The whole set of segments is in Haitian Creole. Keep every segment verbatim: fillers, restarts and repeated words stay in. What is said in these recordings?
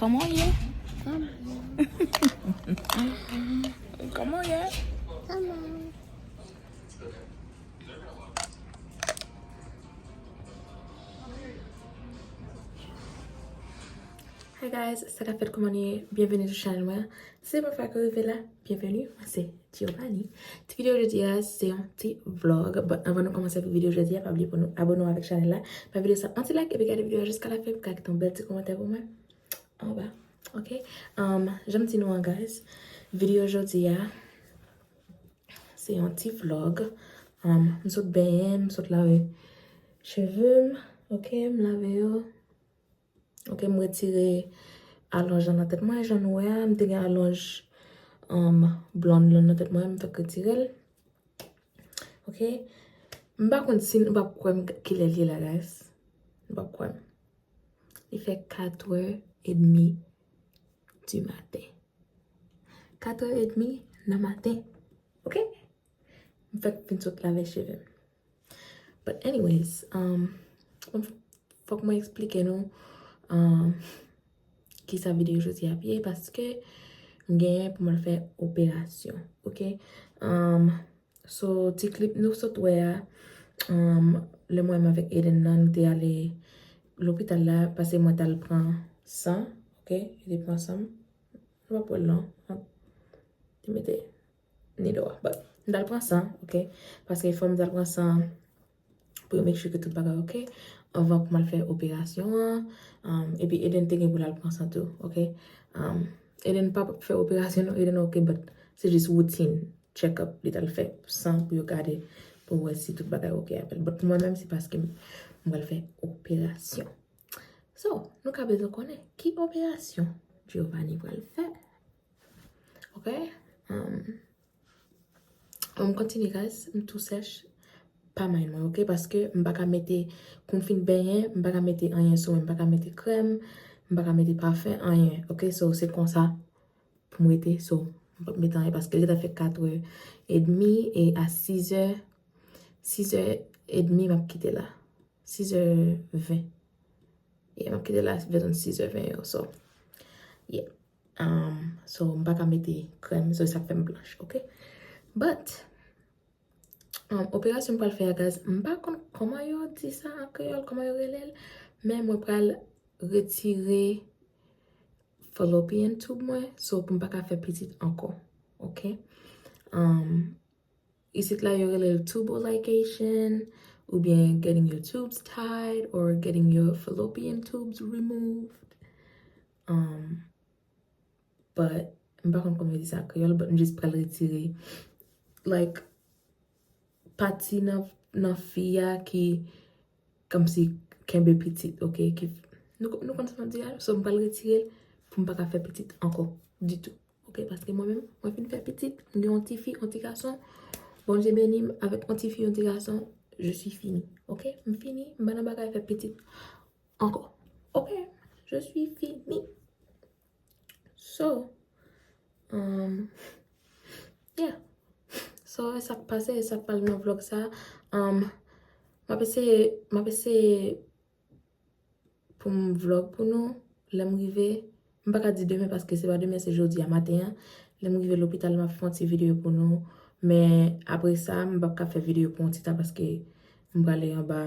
Kòman w ye? Kòman w ye? Hey guys, sa k ap fèt, kòman nou ye? Byenveni sou chanèl mwen. Si se premye fwa ke w rive la, byenveni. Mwen se Giovanni. Ti videyo jodi a, se yon ti vlog. But anvan nou kòmanse avèk videyo jodi a, pa bliye pou nou abòne w avèk chanèl la. Ba videyo sa yon ti like epi gade videyo a jiska lafen pou ka kite yon bèl ti kòmantè pou mwen anba. Ok? Um, jan m di nou an, guys, videyo jodi a, se yon ti vlog. Um, m sot benyen, m sot lave cheve m. Ok, m lave yo. Ok, m retire alonj lan nan tèt mwen. Jan nou wè a, m te gen alonj, um, blond lan nan tèt mwen, m fèk retire l. Ok. M pa konn si nou p ap kwè m kilè l ye la, guys. Nou p ap kwè m. Li fè kat è edmi di maten. Kat è edmi nan maten. Ok? M fèk fin sot lave cheve m. But anyways, um, bon, fòk mwen eksplike nou, um, kisa videyo jodi a ap ye, paske m genyen pou m al fè operasyon, ok? Um, so, ti klip nou sot wè a, um, lè mwen menm avèk Eden nan, nou te ale lopital la, paske mwen t al pran san, ok? Yo te pran san m. Nou p ap wè l non. Te mete needle a. But, m t al pran san, ok? Paske fò m t al pran san pou yo make sure ke tout bagay ok. Anvan pou m al fè operasyon an. Um, epi Eden te gen pou l al pran san tou, ok? Um, Eden p ap fè operasyon non, Eden ok, but se jis woutin, check up li t al fè san pou yo gade pou wè si tout bagay ok avè l. But pou mwen menm, se paske m, m pral fè operasyon. So, nou ka bezwen konnen ki operasyon Giovanni pral fè. Ok? Um, bon, m kontinye, guys. M tou sèch. Pa mind mwen, ok? Paske m pa ka mete, kou m fin benyen, m pa ka mete anyen sou mwen. M pa ka mete krèm, m pa ka mete pafen, anyen. Ok? So, se konsa pou m rete. So, m p ap mete anyen paske li ta fè kat è edmi e a sis è, sis è edmi m ap kite la. Sis è ven. Yeah, m ap kite la vè zòn sis è ven yo, so. Yeah. Um, so, m pa ka mete krèm, so sa k fè m blanch, ok? But, um, operasyon m pral fè a, guys, m pa konn kòman yo di sa an kreyòl, kòman yo rele l, men mwen pral retire fallopian tube mwen, so pou m pa ka fè pitit ankò, ok? Um, Isit la, yo rele l tubal ligation, oubyen getting your tubes tied, or getting your fallopian tubes removed. Um, but, m pa konn kòman yo di sa an kreyòl, but m jis pral retire, like, pati nan, nan fi a ki kòmsi kenbe pitit, ok? Ki, nou, nou konn sa m ap di a? So, m pral retire l pou m pa ka fè pitit ankò, ditou. Ok, paske mwen menm, mwen fin fè pitit, m gen yon ti fi, yon ti gason. Bondye beni m avèk yon ti fi, yon ti gason, je suis fini. Ok, m fini, m pa nan bagay fè pitit ankò. Ok, je suis fini. So, um, yeah. So, e sa k pase, e sa k pral nan vlog sa. Um, m ap eseye, m ap eseye pou m vlog pou nou. Lè m rive, m pa ka di demen paske se pa demen, se jodi a maten an. Lè m rive lopital, m ap fè yon ti videyo pou nou. Men apre sa, m p ap ka fè videyo pou yon ti tan paske m prale anba.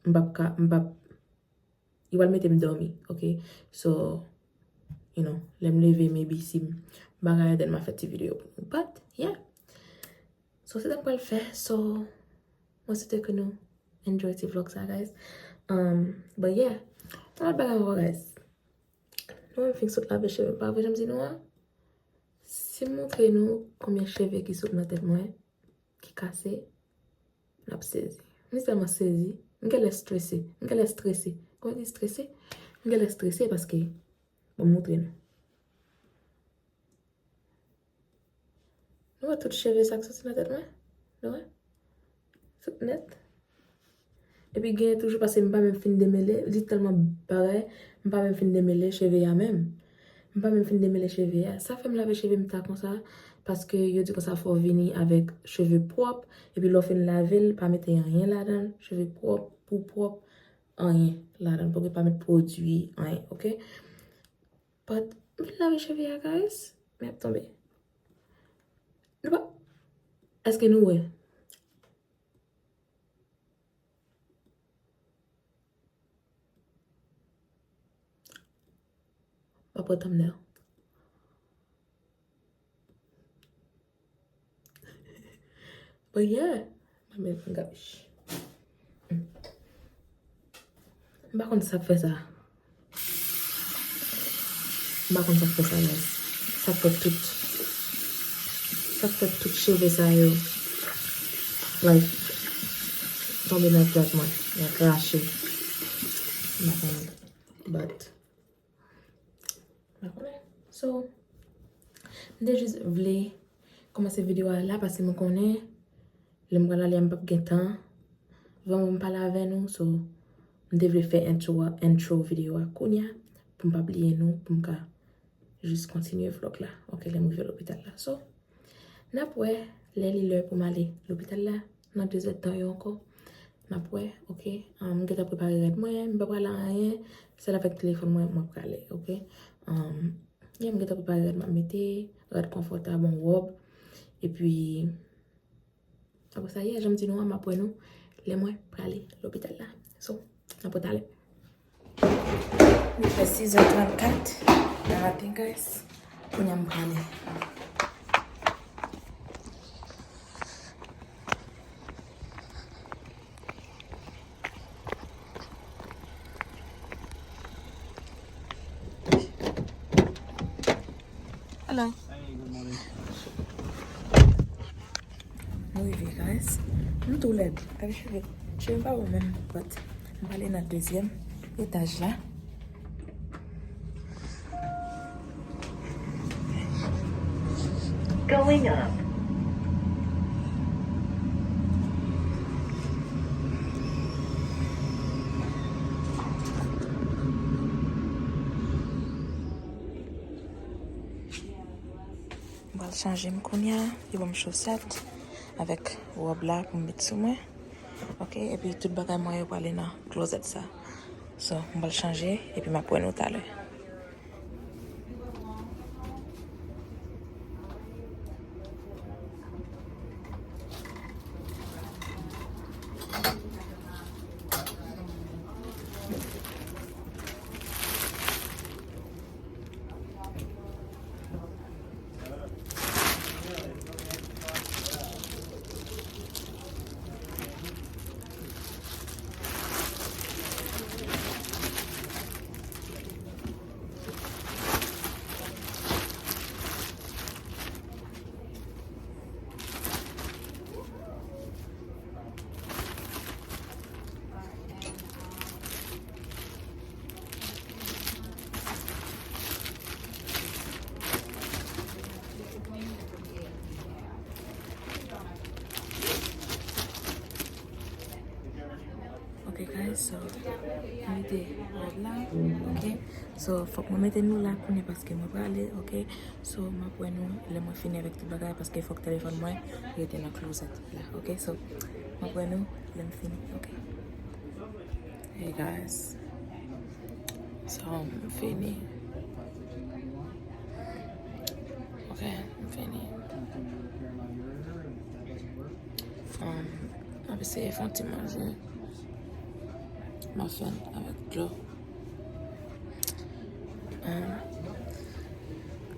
M p ap ka, m p ap, yo pral mete m dòmi, ok? So, you know, lè m leve, maybe si m bagay, then m a fè ti videyo pou nou. But, yeah. So, se sa m pral fè. So, mwen swete ke nou enjoy ti vlog sa, guys. Um, but yeah, yon lòt bagay ankò, guys. Nou menm fik sot lave cheve m, pa vre jan m di nou an? Si m montre nou konbyen cheve ki sot nan tèt mwen, ki kase, n ap sezi. M tèlman sezi, m genlè strese, m genlè strese. Kòman di strese? M genlè strese paske, bon, m montre nou. Nou wè tout cheve sa k soti nan tèt mwen? Nou wè? Tout nèt. Epi genyen toujou, paske m pa menm fin demele, li tèlman bagay, m pa menm fin demele cheve a menm. M pa menm fin demele cheve a. Sa fè m lave cheve m ta konsa, paske yo di konsa fò w vini avèk cheve pwòp, epi lè w fin lave l, pa mete anyen ladan l, cheve pwòp, pou pwòp, anyen ladan l. Poko pa met pwodui, anyen, ok? But, m vin lave cheve a, guys. Men ap tonbe. Nou pa, èske nou wè? M ap pran thumbnail. But yeah, my man, gosh. M pa konn sa k fè sa. M pa konn sa k fè sa, guys. Sa k fè tout, sa k fè tout cheve sa yo, like, tonbe nan tèt mwen, y ap rache. M pa konn, but, m pa konnen. So, m te jis vle kòmanse videyo a la, paske m konnen lè m pral ale a, m p ap gen tan. Vrèman, m pale avè nou, so, m te vle fè intro, intro videyo a kounye a, pou m pa bliye nou, pou m ka jis kontinye vlog la, ok, lè m rive lopital la. So, n ap wè lè li lè pou m ale lopital la, nan de zèdtan yo ankò. N ap wè, ok. Um, m gentan prepare rad mwen, m pa prale anyen, sèl avèk telefòn mwen, mwen prale, ok. Um, yeah, m gentan prepare rad m ap mete, rad konfòtab, yon wòb, epi apre sa, yeah, jan m di nou an, m ap wè nou lè mwen prale lopital la. So, n ap wè talè. Li fè sis è trannkat nan maten, guys. Kounye a m prale. Hello. Nou rive, guys. M tou lèd. Gade cheve. Cheve m pa bon menm, but m prale nan dezyèm etaj la. Going up. M pral chanje m kounye a, li ban m chosèt avèk wòb la pou m met sou mwen. Ok, epi tout bagay mwen yo prale nan klozèt sa. So, m pral chanje, epi m ap wè nou talè. Ok, guys, so, m mete rad la, ok? So, fòk mwen mete nou la kounye a paske mwen prale, ok? So, m ap wè nou lè mwen fini avèk tout bagay, paske fòk telefòn mwen rete nan klozèt la, ok? So, m ap wè nou lè m fini, ok? Hey, guys. So, m fini. Ok, m fini. Um, m ap eseye fè yon ti manje. Muffin avèk dlo. Um,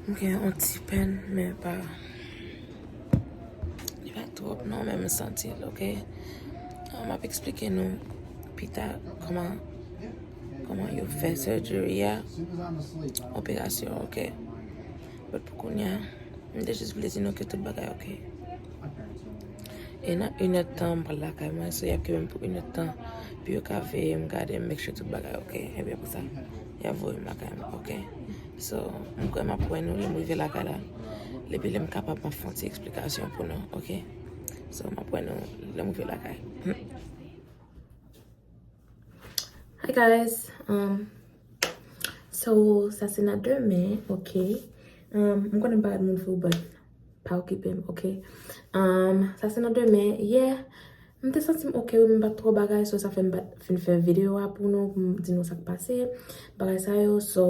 m gen yon ti pèn, men pa, li pa twòp non, men m santi l, ok? Um, m ap eksplike nou pita kòman, kòman yo fè surgery a, operasyon, ok? But pou kounye a, m te jis vle di nou ke tout bagay ok. E nan inèdtan, m pral lakay mwen, so y ap kenbe m pou inèdtan, pou yo ka veye m, gade m, make sure tout bagay ok. Epi apre sa, y ap voye m lakay mwen, ok? So, m kwè m ap wè nou lè m rive lakay la. Epi lè m kapab, m ap fè yon ti eksplikasyon pou nou, ok? So, m ap wè nou lè m rive lakay. Hi guys. Um, so, sa se nan demen, ok? Um, m konnen m parèt moun fou, but pa okipe m, ok? Um, sa se nan demen, yeah. M te santi m oke wi, m pa t twò bagay, so sa fè m pa t fin fè videyo a pou nou, pou m di nou sa k pase, bagay sa yo, so,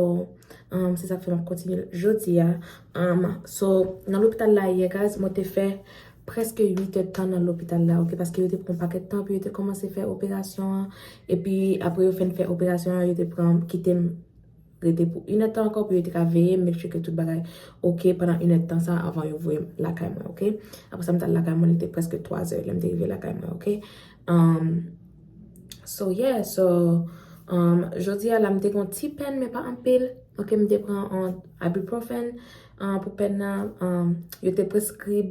um, se sa k fè m ap kontinye jodi a. Um, so, nan lopital la yè, guys, mwen te fè prèske uit èdtan nan lopital la, oke, paske yo te pran pakèt tan, pou yo te kòmanse fè operasyon an, epi apre yo fin fè operasyon an, yo te pran, kite m rete pou inèdtan ankò pou yo te ka veye m, make sure ke tout bagay oke pandan inèdtan sa anvan yo voye m lakay mwen, oke? Apre sa, m t al lakay mwen, li te prèske twazè lè m te rive lakay mwen, oke? Um, so, yeah, so, um, jodi a la, m te gon ti pèn, men pa anpil. Oke, m te pran on ibuprofen, uh, pou pèn nan, um, yo te preskri,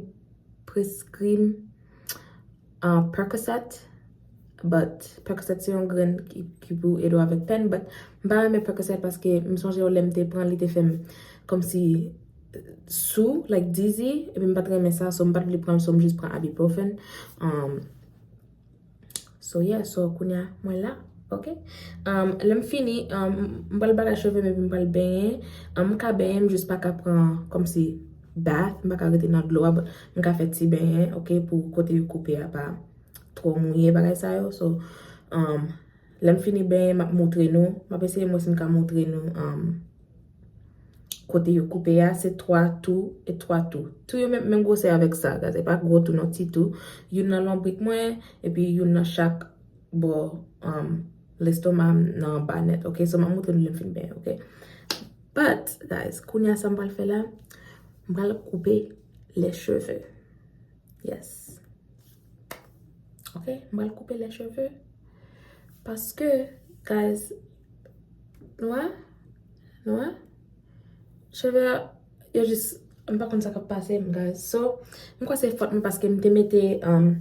preskri m uh, Percocet, but Percocet se yon grenn ki, ki pou ede w avèk pèn, but m pa renmen Percocet paske m sonje yon lè m te pran, li te fè m kòmsi sou, like dizzy, epi m pa t renmen sa, so m pa t vle pran l, so m jis pran ibuprofen. Um, so yeah, so kounye a mwen la, oke? Um, lè m fini, um, m pral bagay cheve m epi m pral benyen. Um, m ka benyen, m jis pa ka pran kòmsi bath, m pa ka rete nan dlo a, but m ka fè ti benyen, oke, pou kote yo koupe a pa twò mouye, bagay sa yo. So, um, lè m fini benyen, m ap moutre nou. M ap eseye m wè si m ka moutre nou, um, kote yo koupe a, se twa tou e twa tou. Tou yo menm, menm gwosè avèk sa, guys. E pa gwo tou non, ti tou. Youn nan lonbrik mwen, epi youn nan chak bò, um, lestoma m nan anba nèt, oke? So, m ap moutre nou lè m fin benyen, oke? But, guys, kounye a sa m pral fè la, m pral koupe les cheveux. Yes. Oke, m pral koupe les cheveux. Paske, guys, nou wè? Nou wè? Cheve a, yo jis, m pa konn sa k ap pase m, guys. So, m kwè se fòt mwen paske m te mete, um,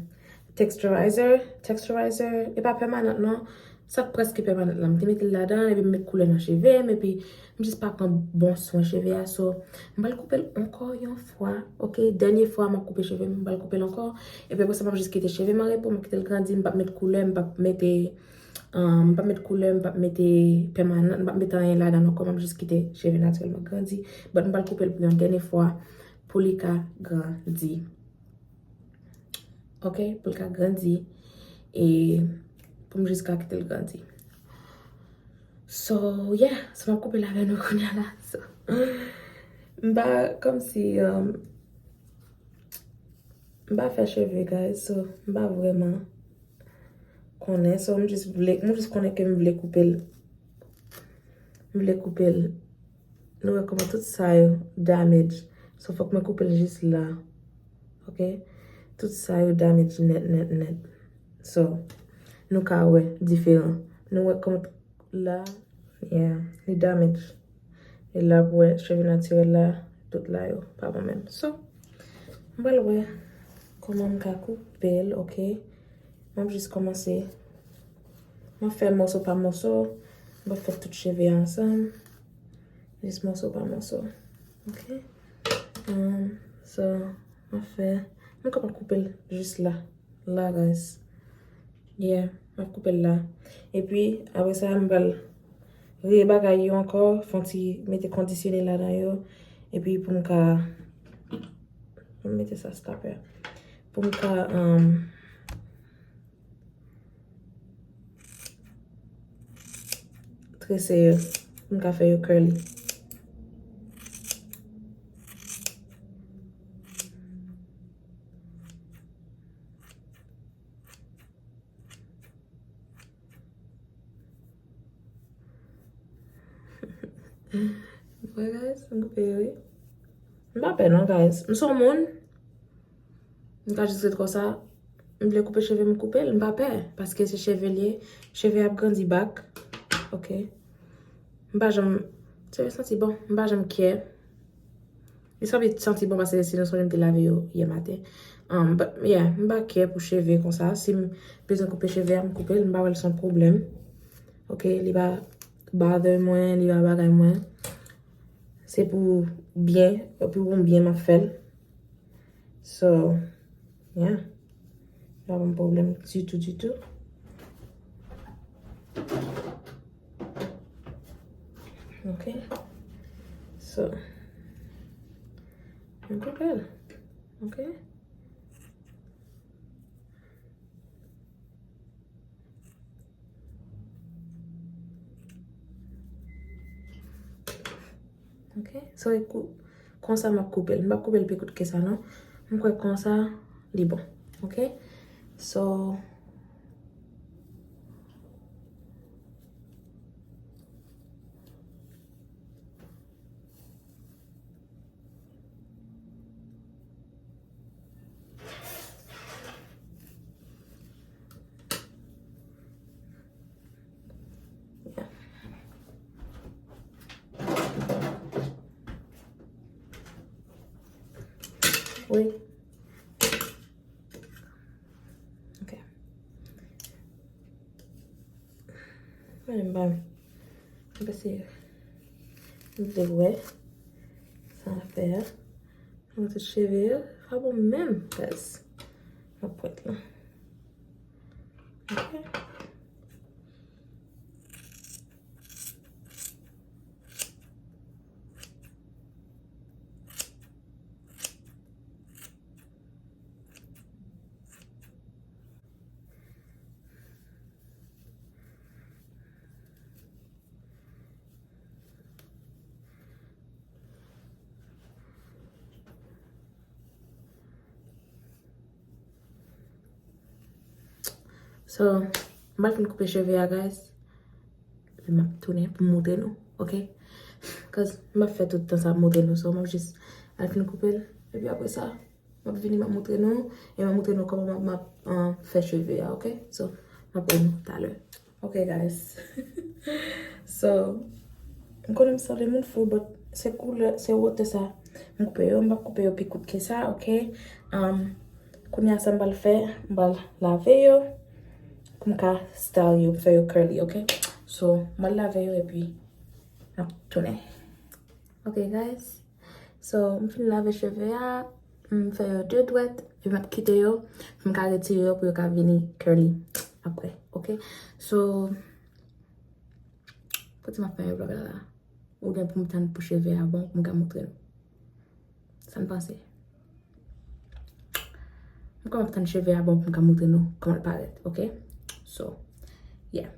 texturizer. Texturizer, e pa pèmanant non. Sa k prèske pèmanant la, m te mete l ladan, epi m met koulè nan cheve m, epi m jis pa pran bon swen cheve a. So, m pral koupe l ankò yon fwa, oke? Dènye fwa m ap koupe cheve m, m pral koupe l ankò. Epi apre sa, m ap jis kite cheve m an repo, m ap kite l grandi, m p ap met koulè, m p ap mete, um, m p ap met koulè, m p ap mete pèmanant, m p ap mete anyen ladan l ankò, m ap jis kite cheve natirèl mwen grandi. But m pral koupe l pou yon dènye fwa, pou li ka grandi. Oke, pou l ka grandi. E pou m jis ka kite l grandi. So, yeah, so m ap koupe l avè nou kounye a la. So, m pa kòmsi, um, m pa fè cheve, guys, so m pa vrèman konnen. So, m jis vle, m jis konnen ke m vle koupe l. M vle koupe l. Nou wè kòman tout sa yo damage. So, fòk mwen koupe l jis la. Oke? Tout sa yo damage nèt, nèt, nèt. So, nou ka wè diferan. Nou wè kòman la, yeah, li damage. E la pou wè cheve natirèl la, tout la yo pa bon menm. So, m pral wè kòman m ka koupe l, oke? M ap jis kòmanse. M ap fè mòso pa mòso. M ap fè tout cheve a ansanm. Jis mòso pa mòso. Oke? Um, so, m ap fè, m kapab koupe l jis la. La, guys. Yeah, m ap koupe l la. Epi, apre sa, m pral rebagay yo ankò, fè yon ti mete kondisyone ladan yo. Epi pou m ka, pou m mete sa stopper. Pou m ka, um, trese yo, pou m ka fè yo curly. Wè, guys, m koupe yo, wi. M pa pè non, guys. M se yon moun. M ka jis ret konsa. M vle koupe cheve m, koupe l. M pa pè. Paske se cheve l ye. Cheve ap grandi back. Oke. M pa janm, cheve santi bon. M pa janm care. Li sanble santi bon paske se nan sonje m te lave yo yè maten. Um, but, yeah, m pa care pou cheve konsa. Si m bezwen koupe cheve a, m koupe l. M pa wè l se yon pwoblèm. Oke, li pa bother mwen, li pa bagay mwen. Se pou byen, pou bon byen m ap fè l. So, yeah. Pa ban m pwoblèm ditou, ditou. Ok. So, m koupe l. Ok. Ok? So, e kou-, konsa m ap koupe l. M p ap koupe l pi kout ke sa, non. M kwè konsa, li bon. Ok? So, Wi. Ok. Mwen menm pa m pase m vle wè sa a fè a. Mwen tout cheve yo pa bon menm, guys. Mwen pwent la. Ok. So, m pral fin koupe cheve a, guys. Epi m ap tounen pou m montre nou, ok? Cause m ap fè tout tan sa ap montre nou, so m ap jis al fin koupe l. Epi apre sa, m ap vini, m ap montre nou, e m ap montre nou kòman m ap, m ap, uh, fè cheve a, ok? So, m ap wè nou talè. Ok, guys. So, m konnen m sanble moun fou, but se koulè, se wotè sa. M koupe yo, m p ap koupe yo pi kout ke sa, ok? Um, kounye a sa m pral fè, m pral lave yo pou m ka style yo, fè yo curly, ok? So, m pral lave yo epi n ap tounen. Ok, guys. So, m fin lave cheve a, m fè yo de dwèt, epi m ap kite yo, pou m ka retire yo, pou yo ka vini curly apre, ok? So, pote m ap fè yon vlog la la. Oubyen pou m tann pou cheve a bon, pou m ka montre nou. Sa n panse? M kwè m ap tann cheve a bon pou m ka montre nou kòman l parèt, ok? So, yeah.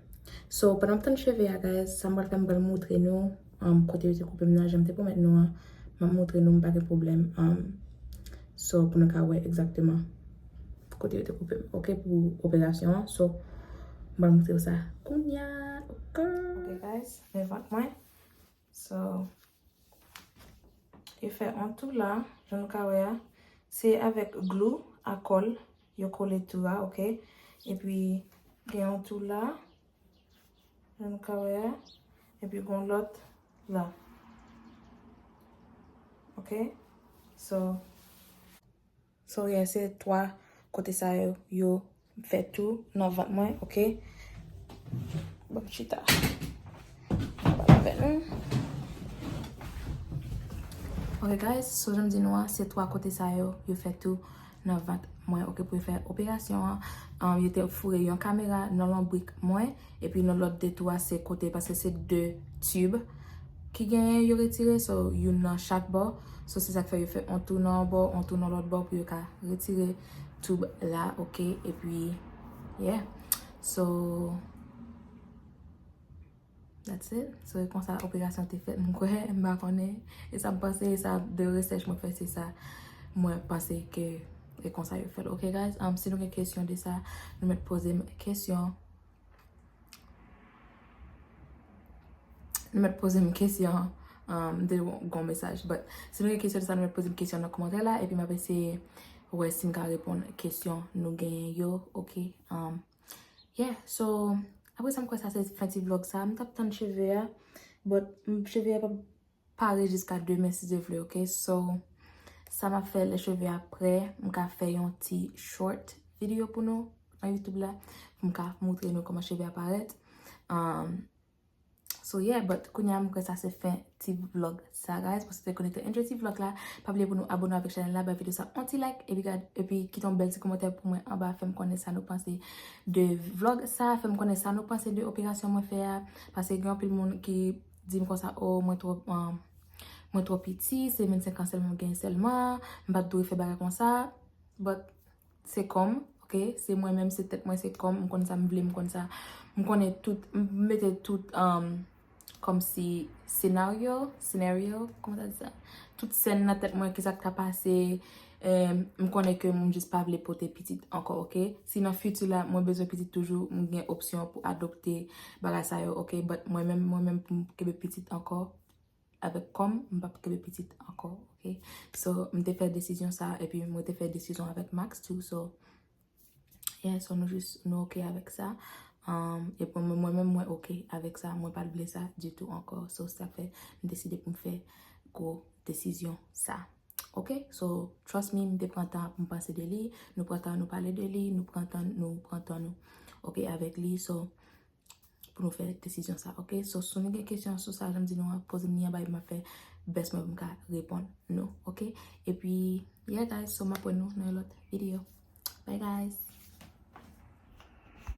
So, pandan m tann cheve a, guys, sa m pral fè, m pral montre nou, um, kote yo te koupe m nan, jan m te pwomèt nou an. M ap montre nou, m pa gen pwoblèm. Um, so, pou nou ka wè egzakteman kote yo te koupe m, ok, pou operasyon an. So, m pral montre w sa kounye a, ok? Ok, guys, men vant mwen. So, yo fè yon tou la, jan nou ka wè a. Se avèk glou a kòl yo kole tou a, ok? Epi, gen yon tou la, jan nou ka wè a. Epi, gen yon lòt la. Ok? So, So, yeah, se twa kote sa yo, yo fè tou nan vant mwen, ok? Bon, chita. Anba la avè nou. Ok, guys, so jan m di nou an, se twa kote sa yo, yo fè tou nan vant mwen, ok, pou yo fè operasyon an. Um, yo te foure yon kamera nan lonbrik mwen, epi nan lòt de tou a, se kote, paske se de tib ki genyen yo retire, so, youn nan chak bò. So, se sa k fè yo fè on tou nan yon bò, on tou nan lòt bò pou yo ka retire tib la, ok? Epi, yeah. So, that's it. So, e konsa operasyon te fèt, m kwè, m pa konnen. E sa m panse, e sa de rechèch mwen fè, se sa mwen panse ke e konsa yo fè l. Ok, guys? Um, si nou gen kesyon de sa, nou mèt poze m kesyon. Nou mèt poze m kesyon, um, de gon mesaj. But, si nou gen kesyon de sa, nou mèt poze m kesyon nan kòmantè la, epi m ap eseye wè si m ka reponn kesyon nou genyen yo, ok? Um, yeah, so, apre sa, m kwè sa se fen ti vlog sa. M t ap tann cheve a, but, m, cheve a p ap pare jiska demen, si Dye vle, ok? So, sa m ap fè, lè cheve a prè, m ka fè yon ti short video pou nou nan YouTube la, pou m ka montre nou kòman cheve a parèt. Um, so, yeah, but kounye a, m kwè sa se fen ti vlog sa, guys, paske te konekte enjoy ti vlog la. Pa bliye pou nou abone avèk chanèl la, bay videyo sa yon ti like, epi gad, epi kite yon bèl ti kòmantè pou mwen anba, fè m konnen sa nou panse de vlog sa, fè m konnen sa nou panse de operasyon mwen fè a, paske gen anpil moun ki di m konsa, "Oh, mwen twò, um, mwen twò piti, se vennsenk an sèlman m genyen sèlman, m pa t dwe fè bagay konsa." But, se kò m, ok? Se mwen menm, se tèt mwen, se kò m, m konn sa m vle, m konn sa, m konnen tout, m mete tout, um, kòmsi senaryo, senaryo, kòman sa di sa? Tout sèn nan tèt mwen, kisa k ta pase, um, m konnen ke m jis pa vle pote pitit ankò, oke? Si nan fiti la, mwen bezwen pitit toujou, m gen opsyon pou adopte bagay sa yo, oke? But mwen menm, mwen menm pou m kenbe pitit ankò, avèk kò m, m p ap kenbe pitit ankò, oke? So, m te fè desizyon sa, epi mwen te fè desizyon avèk Max tou, so, yeah, so nou jis, nou oke avèk sa. Um, epi mwen, mwen menm, mwen oke avèk sa, mwen pa t vle sa ditou ankò. So, sa fè m deside pou m fè gwo desizyon sa. Oke? So, trust me, m te pran tan pou m panse de li, nou pran tan nou pale de li, nou pran tan, nou pran tan nou, oke, avèk li. So, pou nou fè desizyon sa, oke? So, si nou gen kesyon sou sa, jan m di nou an, poze m li anba, epi m ap fè best mwen pou m ka reponn nou, oke? Epi, yeah, guys, so m ap wè nou nan yon lòt videyo. Bye, guys!